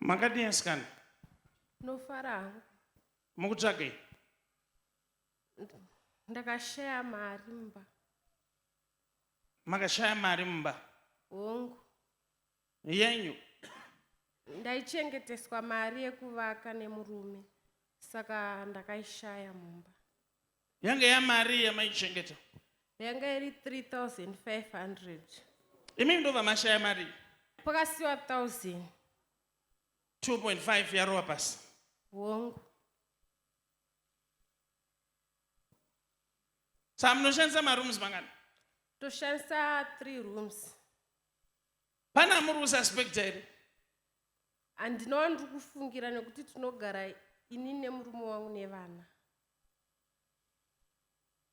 Makadii asikana? Ndinofara hangu. Mukutsvagei? Ndakashaya mari mumba. Makashaya mari mumba? Hongu. Yenyu? Ndaichengeteswa mari yekuvaka nemurume saka ndakaishaya mumba. Yange yamari yamaichengeta? Yanga iri 3500. Imi ndobva mashaya mari? Pakasiwa 1000. 2.5 yarova pasi. Hongu. Saka munoshandisa marooms mangani? Toshandisa 3 rooms. Pane amuri kususpecta here? Handina wandiri kufungira nekuti tinogara ini nemurume wangu nevana.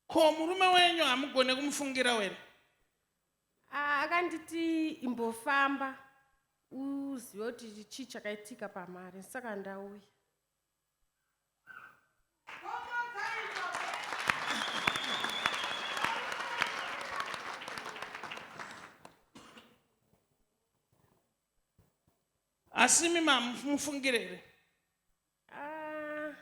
Ko murume wenyu hamugone kumufungirawo here? Ah, akanditi imbofamba uzive kuti chii chakaitika pamari saka ndauya. Asi imi mamufungire here? Ah,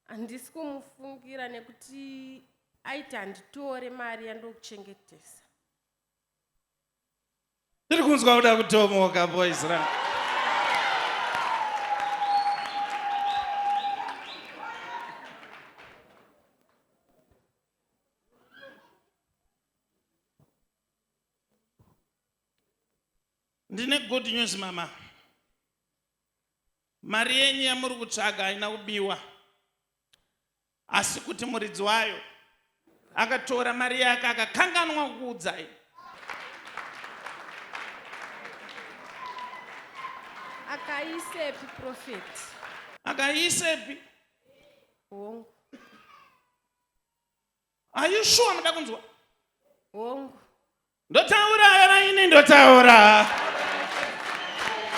handisi kumufungira nekuti aiti handitore mari yandokuchengetesa. Tiri kunzwa kuda kutomoka boys ra. Ndine good news mama. Mari yenyu yamuri kutsvaga haina kubiwa. Asi kuti muridzi wayo akatora mari yake akakanganwa kukuudzai. Akaiisepi prophet? Akaiisepi? Hongu. Are you sure muda kunzwa? Hongu. Ndotaura era ini ndotaura.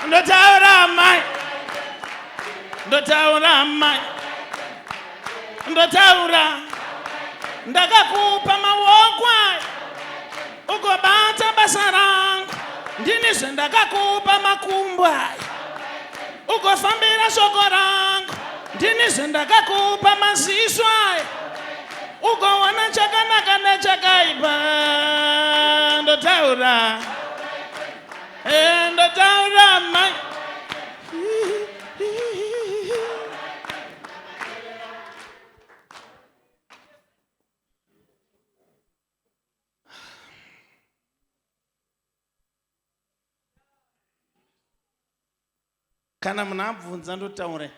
Ndotaura amai. Ndotaura amai. Ndotaura. Ndakakupa maoko aya ugobata basa rangu. Ndini zvendakakupa makumbo aya ugofambira shoko rangu. Ndini zvendakakupa maziso aya ugoona chakanaka nechakaipa ndotaura eh, ndotaura mai Kana munhu abvunza ndotaure.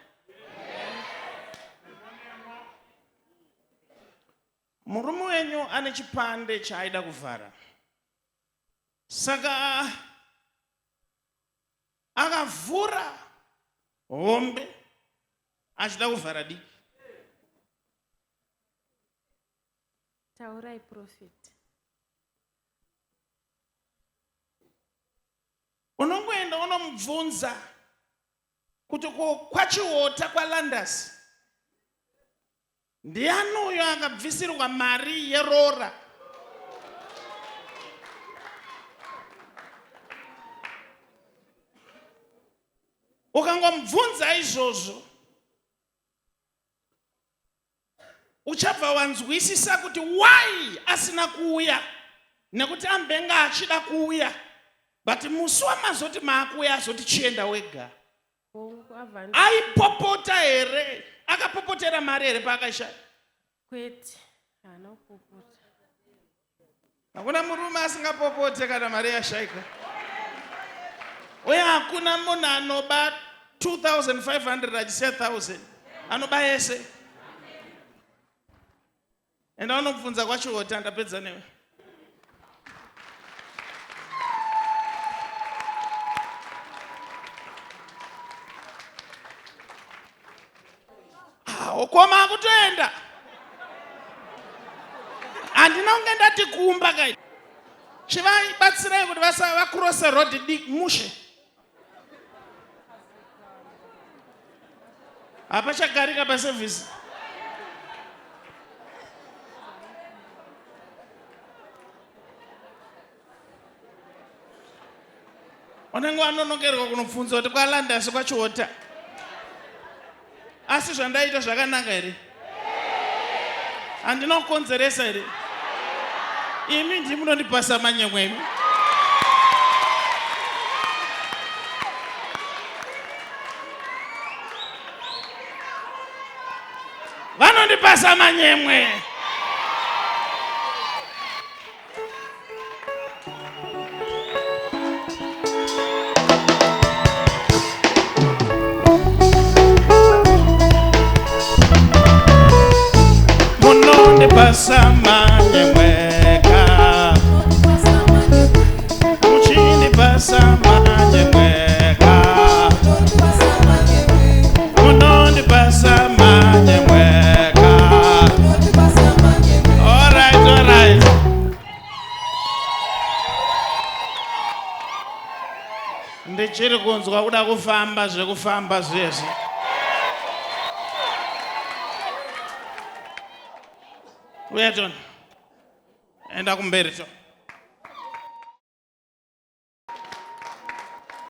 Murume wenyu ane chipande chaaida kuvhara. Saka akavhura hombe achida kuvhara diki. Taurai prophet. Unongoenda unomubvunza kuti ko kwaChiwota kwaLandas ndiani uyo akabvisirwa mari yeroora? Ukangomubvunza izvozvo Uchabva wanzwisisa kuti why asina kuuya nekuti ambenge achida kuuya but musi wamazoti maakuuya azoti chienda wega. Aipopota here? Akapopotera mari here paakaishaya? Kwete, haana kupopota. Hakuna murume asingapopote kana mari yashaika. Uye hakuna munhu anoba 2500 achisiya 1000 anoba yese. Enda unobvunza kwaChihota ndapedza newe. Ah, okoma akutoenda handina kunge ndati kumba kai chivaibatsirai kuti vakrose road mushe hapachagarika pasevhisi Unenge wanonokerwa kunobvunza kuti kwalandasi kwachiota. Asi zvandaita zvakanaka here? Handina kukonzeresa here? Imi ndimi munondipasa manyemwe imi. Vanondipasa manyemwe. Munondipasa manyemweka muchindipasa manyemweka munondipasa manyemweka. All right, all right. Ndichiri kunzwa kuda kufamba zvekufamba zvezvi. Uya Tony. Enda kumberi Tony.